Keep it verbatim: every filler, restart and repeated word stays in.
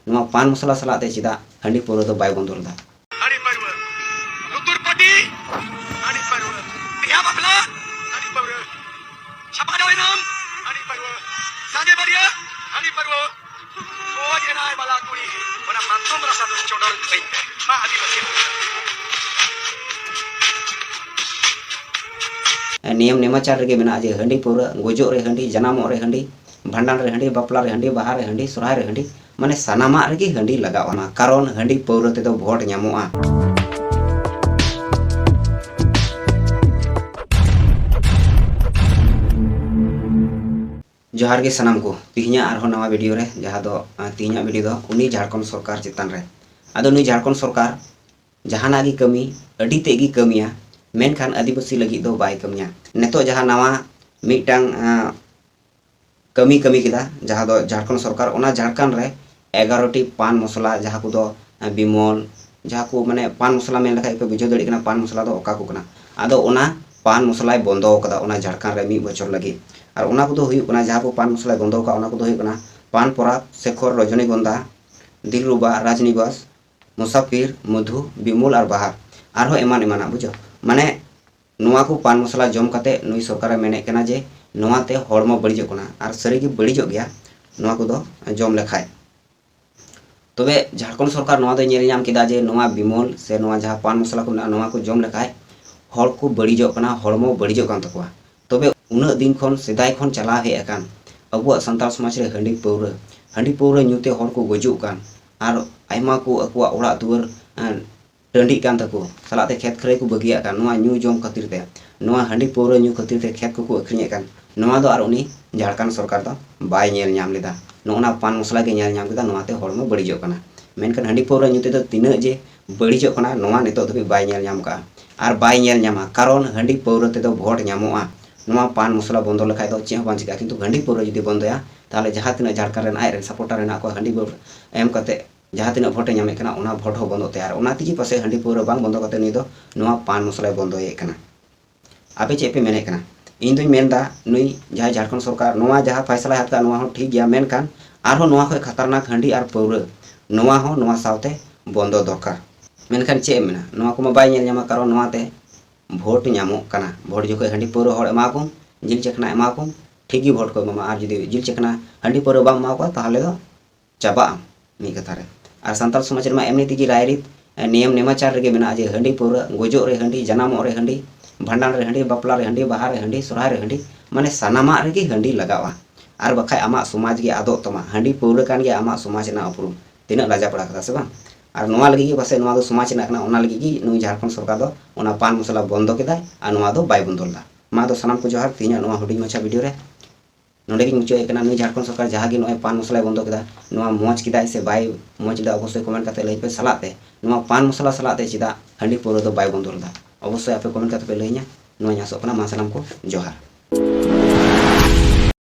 ᱱᱚᱣᱟ ᱯᱟᱱ ᱢᱚᱥᱞᱟ ᱥᱟᱞᱟᱜ ᱛᱮ ᱪᱮᱫᱟᱜ ᱦᱟᱺᱰᱤ ᱯᱟᱹᱣᱨᱟᱹ ᱫᱚ ᱵᱟᱭ ᱵᱚᱱᱫᱚ ᱞᱮᱫᱟ? ᱦᱟᱺᱰᱤ ᱯᱟᱹᱣᱨᱟᱹ, ᱞᱩᱛᱩᱨ ᱯᱟᱹᱴᱤ, ᱦᱟᱺᱰᱤ ᱯᱟᱹᱣᱨᱟᱹ, ᱵᱤᱦᱟ ᱵᱟᱯᱞᱟ, ᱦᱟᱺᱰᱤ ᱯᱟᱹᱣᱨᱟᱹ, ᱪᱷᱟᱯᱟ ᱰᱟᱹᱣᱤ ᱱᱟᱢ, ᱦᱟᱺᱰᱤ ᱯᱟᱹᱣᱨᱟᱹ, ᱥᱟᱸᱜᱮ ᱵᱟᱹᱨᱭᱟᱹ, ᱦᱟᱺᱰᱤ ᱯᱟᱹᱣᱨᱟᱹ, ᱵᱚᱡ ᱮᱱᱟᱭ ᱵᱟᱞᱟ ᱠᱩᱲᱤ, ᱚᱱᱟ ᱢᱟᱛᱠᱚᱢ ᱨᱟᱥᱟ ᱫᱚ ᱪᱚᱰᱚᱨ ᱠᱟᱹᱧ ᱯᱮ᱾ ᱢᱟ ᱟᱹᱫᱤᱵᱟᱹᱥᱤ᱾ ᱱᱤᱭᱚᱢ ᱱᱮᱢᱟᱪᱟᱨ ᱨᱮᱜᱮ ᱢᱮᱱᱟᱜᱼᱟ ᱡᱮ ᱦᱟᱺᱰᱤ ᱯᱟᱹᱣᱨᱟᱹ, ᱜᱚᱡᱚᱜ ᱨᱮ ᱦᱟᱺᱰᱤ, ᱡᱟᱱᱟᱢᱚᱜ ᱨᱮ ᱦᱟᱺᱰᱤ, ᱵᱷᱟᱸᱰᱟᱱ ᱨᱮ ᱦᱟᱺᱰᱤ, ᱵᱟᱯᱞᱟ ᱨᱮ ᱦᱟᱺᱰᱤ, ᱵᱟᱦᱟ ᱨᱮ ᱦᱟᱺᱰᱤ, ᱥᱚᱨᱦᱟᱭ ᱨᱮ ᱦᱟᱺᱰᱤ, ᱢᱟᱱᱮ ᱥᱟᱱᱟᱢᱟᱜ ᱨᱮᱜᱮ ᱦᱟᱺᱰᱤ ᱞᱟᱜᱟᱣᱜᱼᱟ, ᱠᱟᱨᱚᱱ ᱦᱟᱺᱰᱤ ᱯᱟᱹᱣᱨᱟᱹ ᱛᱮᱫᱚ ᱵᱷᱳᱴ ᱧᱟᱢᱚᱜᱼᱟ᱾ ᱡᱚᱦᱟᱨ ᱜᱮ ᱥᱟᱱᱟᱢ ᱠᱚ, ᱛᱤᱦᱤᱧᱟᱜ ᱟᱨᱦᱚᱸ ᱱᱟᱣᱟ ᱵᱷᱤᱰᱤᱭᱳ ᱨᱮ, ᱡᱟᱦᱟᱸ ᱫᱚ, ᱟᱸ, ᱛᱤᱦᱤᱧᱟᱜ ᱵᱷᱤᱰᱤᱭᱳ ᱫᱚ ᱩᱱᱤ ᱡᱷᱟᱲᱠᱷᱚᱸᱰ ᱥᱚᱨᱠᱟᱨ ᱪᱮᱛᱟᱱ ᱨᱮ᱾ ᱟᱫᱚ ᱱᱩᱭ ᱡᱷᱟᱲᱠᱷᱚᱸᱰ ᱥᱚᱨᱠᱟᱨ ᱡᱟᱦᱟᱱᱟᱜ ᱜᱮ ᱠᱟᱹᱢᱤ, ᱟᱹᱰᱤ ᱛᱮᱫ ᱜᱮ ᱠᱟᱹᱢᱤᱭᱟ, ᱢᱮᱱᱠᱷᱟᱱ ᱟᱹᱫᱤᱵᱟᱹᱥᱤ ᱞᱟᱹᱜᱤᱫ ᱫᱚ ᱵᱟᱭ ᱠᱟᱹᱢᱤᱭᱟ᱾ ᱱᱤᱛᱚᱜ ᱡᱟᱦᱟᱸ ᱱᱟᱣᱟ ᱢᱤᱫᱴᱟᱝ, ᱟᱸ, ᱠᱟᱹᱢᱤ ᱠᱟᱹᱢᱤ ᱠᱮᱫᱟ, ᱡᱟᱦᱟᱸ ᱫᱚ ᱡᱷᱟᱲᱠᱷᱚᱸᱰ ᱥᱚᱨᱠᱟᱨ, ᱚᱱᱟ ᱡᱷᱟᱲᱠᱷᱚᱸᱰ ᱨᱮ ᱮᱜᱟᱨᱚ ᱴᱤ ᱯᱟᱱ ᱢᱚᱥᱞᱟ, ᱡᱟᱦᱟᱸ ᱠᱚᱫᱚ, ᱟᱸ, ᱵᱤᱢᱚᱞ, ᱡᱟᱦᱟᱸ ᱠᱚ ᱢᱟᱱᱮ ᱯᱟᱱ ᱢᱚᱥᱞᱟ ᱢᱮᱱ ᱞᱮᱠᱷᱟᱡ ᱜᱮᱯᱮ ᱵᱩᱡᱷᱟᱹᱣ ᱫᱟᱲᱮᱭᱟᱜ ᱠᱟᱱᱟ ᱯᱟᱱ ᱢᱚᱥᱞᱟ ᱫᱚ ᱚᱠᱟ ᱠᱚ ᱠᱟᱱᱟ᱾ ᱟᱫᱚ ᱚᱱᱟ ᱯᱟᱱ ᱢᱚᱥᱞᱟᱭ ᱵᱚᱱᱫᱚ ᱟᱠᱟᱫᱟ ᱚᱱᱟ ᱡᱷᱟᱲᱠᱷᱚᱸᱰ ᱨᱮ ᱢᱤᱫ ᱵᱚᱪᱷᱚᱨ ᱞᱟᱹᱜᱤᱫ᱾ ᱟᱨ ᱚᱱᱟ ᱠᱚᱫᱚ ᱦᱩᱭᱩᱜ ᱠᱟᱱᱟ, ᱡᱟᱦᱟᱸ ᱠᱚ ᱯᱟᱱ ᱢᱚᱥᱞᱟᱭ ᱵᱚᱱᱫᱚ ᱟᱠᱟᱫ, ᱚᱱᱟ ᱠᱚᱫᱚ ᱦᱩᱭᱩᱜ ᱠᱟᱱᱟ ᱯᱟᱱ ᱯᱚᱨᱟᱜᱽ, ᱥᱮᱠᱷᱚᱨ, ᱨᱚᱡᱚᱱᱤᱜᱚᱱᱫᱷᱟ, ᱫᱤᱞᱨᱩᱵᱟ, ᱨᱟᱡᱽᱱᱤᱵᱟᱥ, ᱢᱩᱥᱟᱯᱷᱤᱨ, ᱢᱚᱫᱷᱩ, ᱵᱤᱢᱚᱞ ᱟᱨ ᱵᱟᱦᱟᱨ, ᱟᱨᱦᱚᱸ ᱮᱢᱟᱱ ᱮᱢᱟᱱᱟᱜ, ᱵᱩᱡᱷᱟᱹᱣ᱾ ᱢᱟᱱᱮ ᱱᱚᱣᱟ ᱠᱚ ᱯᱟᱱ ᱢᱚᱥᱞᱟ ᱡᱚᱢ ᱠᱟᱛᱮ ᱱᱩᱭ ᱥᱚᱨᱠᱟᱨᱮ ᱢᱮᱱᱮᱫ ᱠᱟᱱᱟ ᱡᱮ ᱱᱚᱣᱟᱛᱮ ᱦᱚᱲᱢᱚ ᱵᱟᱹᱲᱤᱡᱚᱜ ᱠᱟᱱᱟ, ᱟᱨ ᱥᱟᱹᱨᱤᱜᱮ ᱵᱟᱹᱲᱤᱡᱚᱜ ᱜᱮᱭᱟ ᱱᱚᱣᱟ ᱠᱚᱫᱚ ᱡᱚᱢ ᱞᱮᱠᱷᱟᱡ᱾ ᱛᱚᱵᱮ ᱡᱷᱟᱲᱠᱷᱚᱸᱰ ᱥᱚᱨᱠᱟᱨ ᱱᱚᱣᱟ ᱫᱚᱭ ᱧᱮᱞ ᱧᱟᱢ ᱠᱮᱫᱟ ᱡᱮ ᱱᱚᱣᱟ ᱵᱤᱢᱚᱞ ᱥᱮ ᱱᱚᱣᱟ ᱡᱟᱦᱟᱸ ᱯᱟᱱ ᱢᱚᱥᱞᱟ ᱠᱚ ᱢᱮᱱᱟᱜᱼᱟ, ᱱᱚᱣᱟ ᱠᱚ ᱡᱚᱢ ᱞᱮᱠᱷᱟᱡ ᱦᱚᱲ ᱠᱚ ᱵᱟᱹᱲᱤᱡᱚᱜ ᱠᱟᱱᱟ, ᱦᱚᱲᱢᱚ ᱵᱟᱹᱲᱤᱡᱚᱜ ᱠᱟᱱ ᱛᱟᱠᱚᱣᱟ᱾ ᱛᱚᱵᱮ ᱩᱱᱟᱹᱜ ᱫᱤᱱ ᱠᱷᱚᱱ, ᱥᱮᱫᱟᱭ ᱠᱷᱚᱱ ᱪᱟᱞᱟᱣ ᱦᱮᱡ ᱟᱠᱟᱱ ᱟᱵᱚᱣᱟᱜ ᱥᱟᱱᱛᱟᱲ ᱥᱚᱢᱟᱡᱽ ᱨᱮ ᱦᱟᱺᱰᱤ ᱯᱟᱹᱣᱨᱟᱹ, ᱦᱟᱺᱰᱤ ᱯᱟᱹᱣᱨᱟᱹ ᱧᱩ ᱛᱮ ᱦᱚᱲ ᱠᱚ ᱜᱩᱡᱩᱜ ᱠᱟᱱ, ᱟᱨ ᱟᱭᱢᱟ ᱠᱚ ᱟᱠᱚᱣᱟᱜ ᱚᱲᱟᱜ ᱫᱩᱣᱟᱹᱨ, ᱮᱸ, ᱴᱟᱺᱰᱤᱜ ᱠᱟᱱ ᱛᱟᱠᱚ, ᱥᱟᱞᱟᱜ ᱛᱮ ᱠᱷᱮᱛ ᱠᱷᱟᱹᱨᱟᱹᱭ ᱠᱚ ᱵᱟᱹᱜᱤᱭᱟᱜ ᱠᱟᱱ, ᱱᱚᱣᱟ ᱧᱩ ᱡᱚᱢ ᱠᱷᱟᱹᱛᱤᱨ ᱛᱮ, ᱱᱚᱣᱟ ᱦᱟᱺᱰᱤ ᱯᱟᱹᱣᱨᱟᱹ ᱧᱩ ᱠᱷᱟᱹᱛᱤᱨ ᱛᱮ ᱠᱷᱮᱛ ᱠᱚᱠᱚ ᱟᱹᱠᱷᱨᱤᱧᱮᱫ ᱠᱟᱱ, ᱱᱚᱣᱟ ᱫᱚ ᱟᱨ ᱩᱱᱤ ᱡᱷᱟᱲᱠᱷᱚᱸᱰ ᱥᱚᱨᱠᱟᱨ ᱫᱚ ᱵᱟᱭ ᱧᱮᱞ ᱧᱟᱢ ᱞᱮᱫᱟ᱾ ᱱᱚᱜᱼᱚ ᱱᱟ ᱯᱟᱱ ᱢᱚᱥᱞᱟ ᱜᱮ ᱧᱮᱞ ᱧᱟᱢ ᱠᱮᱫᱟ, ᱱᱚᱣᱟᱛᱮ ᱦᱚᱲᱢᱚ ᱵᱟᱹᱲᱤᱡᱚᱜ ᱠᱟᱱᱟ᱾ ᱢᱮᱱᱠᱷᱟᱱ ᱦᱟᱺᱰᱤ ᱯᱟᱹᱣᱨᱟᱹ ᱧᱩ ᱛᱮᱫᱚ ᱛᱤᱱᱟᱹᱜ ᱡᱮ ᱵᱟᱹᱲᱤᱡᱚᱜ ᱠᱟᱱᱟ, ᱱᱚᱣᱟ ᱱᱤᱛᱚᱜ ᱫᱷᱟᱹᱵᱤᱡ ᱵᱟᱭ ᱧᱮᱞ ᱧᱟᱢ ᱠᱟᱜᱼᱟ ᱟᱨ ᱵᱟᱭ ᱧᱮᱞ ᱧᱟᱢᱟ, ᱠᱟᱨᱚᱱ ᱦᱟᱺᱰᱤ ᱯᱟᱹᱣᱨᱟᱹ ᱛᱮᱫᱚ ᱵᱷᱳᱴ ᱧᱟᱢᱚᱜᱼᱟ᱾ ᱱᱚᱣᱟ ᱯᱟᱱ ᱢᱚᱥᱞᱟ ᱵᱚᱱᱫᱚ ᱞᱮᱠᱷᱟᱡ ᱫᱚ ᱪᱮᱫ ᱦᱚᱸ ᱵᱟᱝ ᱪᱤᱠᱟᱹᱜᱼᱟ, ᱠᱤᱱᱛᱩ ᱦᱟᱺᱰᱤ ᱯᱟᱹᱣᱨᱟᱹ ᱡᱩᱫᱤ ᱵᱚᱱᱫᱚᱭᱟ, ᱛᱟᱦᱚᱞᱮ ᱡᱟᱦᱟᱸ ᱛᱤᱱᱟᱹᱜ ᱡᱷᱟᱲᱠᱷᱚᱸᱰ ᱨᱮᱱ ᱟᱡ ᱨᱮᱱ ᱥᱟᱯᱳᱨᱴᱟᱨ ᱦᱮᱱᱟᱜ ᱠᱚᱣᱟ, ᱦᱟᱺᱰᱤ ᱯᱟᱹᱣᱨᱟᱹ ᱮᱢ ᱠᱟᱛᱮ ᱡᱟᱦᱟᱸ ᱛᱤᱱᱟᱹᱜ ᱵᱷᱳᱴ ᱮ ᱧᱟᱢᱮᱫ ᱠᱟᱱᱟ, ᱚᱱᱟ ᱵᱷᱳᱴ ᱦᱚᱸ ᱵᱚᱱᱫᱚᱜ ᱛᱟᱭᱟ᱾ ᱟᱨ ᱚᱱᱟ ᱛᱮᱜᱮ ᱯᱟᱥᱮᱡ ᱦᱟᱺᱰᱤ ᱯᱟᱹᱣᱨᱟᱹ ᱵᱟᱝ ᱵᱚᱱᱫᱚ ᱠᱟᱛᱮ ᱱᱩᱭ ᱫᱚ ᱱᱚᱣᱟ ᱯᱟᱱ ᱢᱚᱥᱞᱟᱭ ᱵᱚᱱᱫᱚᱭᱮᱫ ᱠᱟᱱᱟ᱾ ᱟᱯᱮ ᱪᱮᱫ ᱯᱮ ᱢᱮᱱᱮᱫ ᱠᱟᱱᱟ? ᱤᱧ ᱫᱩᱧ ᱢᱮᱱᱫᱟ, ᱱᱩᱭ ᱡᱟᱦᱟᱸᱭ ᱡᱷᱟᱲᱠᱷᱚᱸᱰ ᱥᱚᱨᱠᱟᱨ ᱱᱚᱣᱟ ᱡᱟᱦᱟᱸ ᱯᱷᱟᱭᱥᱟᱞᱟᱭ ᱦᱟᱛᱟᱣ ᱠᱟᱜᱼᱟ, ᱱᱚᱣᱟ ᱦᱚᱸ ᱴᱷᱤᱠ ᱜᱮᱭᱟ, ᱢᱮᱱᱠᱷᱟᱱ ᱟᱨᱦᱚᱸ ᱱᱚᱣᱟ ᱠᱷᱚᱱ ᱠᱷᱟᱛᱟᱨᱱᱟᱠ ᱦᱟᱺᱰᱤ ᱟᱨ ᱯᱟᱹᱣᱨᱟᱹ ᱱᱚᱣᱟ ᱦᱚᱸ ᱱᱚᱣᱟ ᱥᱟᱶᱛᱮ ᱵᱚᱱᱫᱚ ᱫᱚᱨᱠᱟᱨ᱾ ᱢᱮᱱᱠᱷᱟᱱ ᱪᱮᱫ ᱮᱢ ᱢᱮᱱᱟ, ᱱᱚᱣᱟ ᱠᱚᱢᱟ ᱵᱟᱭ ᱧᱮᱞ ᱧᱟᱢᱟ, ᱠᱟᱨᱚᱱ ᱱᱚᱣᱟ ᱛᱮ ᱵᱷᱳᱴ ᱧᱟᱢᱚᱜ ᱠᱟᱱᱟ᱾ ᱵᱷᱳᱴ ᱡᱚᱠᱷᱚᱱ ᱦᱟᱺᱰᱤ ᱯᱟᱹᱣᱨᱟᱹ ᱦᱚᱲ ᱮᱢᱟ ᱠᱚᱢ, ᱡᱤᱞ ᱪᱟᱠᱷᱱᱟ ᱮᱢᱟ ᱠᱚᱢ, ᱴᱷᱤᱠ ᱜᱮ ᱵᱷᱳᱴ ᱠᱚ ᱮᱢᱟᱢᱟ᱾ ᱟᱨ ᱡᱩᱫᱤ ᱡᱤᱞ ᱪᱟᱠᱷᱱᱟ ᱦᱟᱺᱰᱤ ᱯᱟᱹᱣᱨᱟᱹ ᱵᱟᱢ ᱮᱢᱟ ᱠᱚᱣᱟ, ᱛᱟᱦᱚᱞᱮ ᱫᱚ ᱪᱟᱵᱟᱜ ᱟᱢ ᱢᱤᱫ ᱠᱟᱛᱷᱟ ᱨᱮ᱾ ᱟᱨ ᱥᱟᱱᱛᱟᱲ ᱥᱚᱢᱟᱡᱽ ᱨᱮᱢᱟ ᱮᱢᱱᱤ ᱛᱮᱜᱮ ᱨᱟᱭᱨᱤᱛ, ᱮ, ᱱᱤᱭᱚᱢ ᱱᱮᱢᱟᱪᱟᱨ ᱨᱮᱜᱮ ᱢᱮᱱᱟᱜᱼᱟ ᱡᱮ ᱦᱟᱺᱰᱤ ᱯᱟᱹᱣᱨᱟᱹ, ᱜᱚᱡᱚᱜ ᱨᱮ ᱦᱟᱺᱰᱤ, ᱡᱟᱱᱟᱢᱚᱜ ᱨᱮ ᱦᱟᱺᱰᱤ, ᱵᱷᱟᱸᱰᱟᱱ ᱨᱮ ᱦᱟᱺᱰᱤ, ᱵᱟᱯᱞᱟ ᱨᱮ ᱦᱟᱺᱰᱤ, ᱵᱟᱦᱟ ᱨᱮ ᱦᱟᱺᱰᱤ, ᱥᱚᱨᱦᱟᱭ ᱨᱮ ᱦᱟᱺᱰᱤ, ᱢᱟᱱᱮ ᱥᱟᱱᱟᱢᱟᱜ ᱨᱮᱜᱮ ᱦᱟᱺᱰᱤ ᱞᱟᱜᱟᱜᱼᱟ᱾ ᱟᱨ ᱵᱟᱠᱷᱟᱡ ᱟᱢᱟᱜ ᱥᱚᱢᱟᱡᱽ ᱜᱮ ᱟᱫᱚᱜ ᱛᱟᱢᱟ᱾ ᱦᱟᱺᱰᱤ ᱯᱟᱹᱣᱨᱟᱹ ᱠᱟᱱ ᱜᱮᱭᱟ ᱟᱢᱟᱜ ᱥᱚᱢᱟᱡᱽ ᱨᱮᱱᱟᱜ ᱩᱯᱨᱩᱢ᱾ ᱛᱤᱱᱟᱹᱜ ᱞᱟᱡᱟ ᱯᱟᱲᱟ ᱠᱟᱛᱷᱟ ᱥᱮ ᱵᱟᱝ? ᱟᱨ ᱱᱚᱣᱟ ᱞᱟᱹᱜᱤᱫ ᱜᱮ ᱯᱟᱥᱮᱡ ᱱᱚᱣᱟ ᱫᱚ ᱥᱚᱢᱟᱡᱽ ᱨᱮᱱᱟᱜ ᱠᱟᱱᱟ, ᱚᱱᱟ ᱞᱟᱹᱜᱤᱫ ᱜᱮ ᱱᱩᱭ ᱡᱷᱟᱲᱠᱷᱚᱸᱰ ᱥᱚᱨᱠᱟᱨ ᱫᱚ ᱚᱱᱟ ᱯᱟᱱ ᱢᱚᱥᱞᱟ ᱵᱚᱱᱫᱚ ᱠᱮᱫᱟᱭ ᱟᱨ ᱱᱚᱣᱟ ᱫᱚ ᱵᱟᱭ ᱵᱚᱱᱫᱚ ᱞᱮᱫᱟ᱾ ᱢᱟ ᱫᱚ ᱥᱟᱱᱟᱢ ᱠᱚ ᱡᱚᱦᱟᱨ, ᱛᱮᱦᱮᱧᱟᱜ ᱱᱚᱣᱟ ᱦᱩᱰᱤᱧ ᱢᱟᱪᱷᱟ ᱵᱷᱤᱰᱤᱭᱳ ᱨᱮ ᱱᱚᱰᱮ ᱜᱤᱧ ᱢᱩᱪᱟᱹᱫ ᱮᱫ ᱠᱟᱱᱟ᱾ ᱱᱩᱭ ᱡᱷᱟᱲᱠᱷᱚᱸᱰ ᱥᱚᱨᱠᱟᱨ ᱡᱟᱦᱟᱸ ᱜᱮ ᱱᱚᱜᱼᱚᱭ ᱯᱟᱱ ᱢᱚᱥᱞᱟᱭ ᱵᱚᱱᱫᱚ ᱠᱮᱫᱟ, ᱱᱚᱣᱟ ᱢᱚᱡᱽ ᱠᱮᱫᱟᱭ ᱥᱮ ᱵᱟᱭ ᱢᱚᱡᱽ ᱞᱮᱫᱟ, ᱚᱵᱚᱥᱥᱳᱭ ᱠᱚᱢᱮᱱᱴ ᱠᱟᱛᱮ ᱞᱟᱹᱭ ᱯᱮ᱾ ᱥᱟᱞᱟᱜ ᱛᱮ ᱱᱚᱣᱟ ᱯᱟᱱ ᱢᱚᱥᱞᱟ ᱥᱟᱞᱟᱜ ᱛᱮ ᱪᱮᱫᱟᱜ ᱦᱟᱺᱰᱤ ᱯᱟᱹᱣᱨᱟᱹ ᱫᱚ ᱵᱟᱭ ᱵᱚᱱᱫᱚ ᱞᱮᱫᱟ, ᱚᱵᱚᱥᱥᱳᱭ ᱟᱯᱮ ᱠᱚᱢᱮᱱᱴ ᱠᱟᱛᱮ ᱯᱮ ᱞᱟᱹᱭᱟᱹᱧᱟ᱾ ᱱᱚᱣᱟᱧ ᱟᱥᱚᱜ ᱠᱟᱱᱟ᱾ ᱢᱟ ᱥᱟᱱᱟᱢ ᱠᱚ ᱡᱚᱦᱟᱨ᱾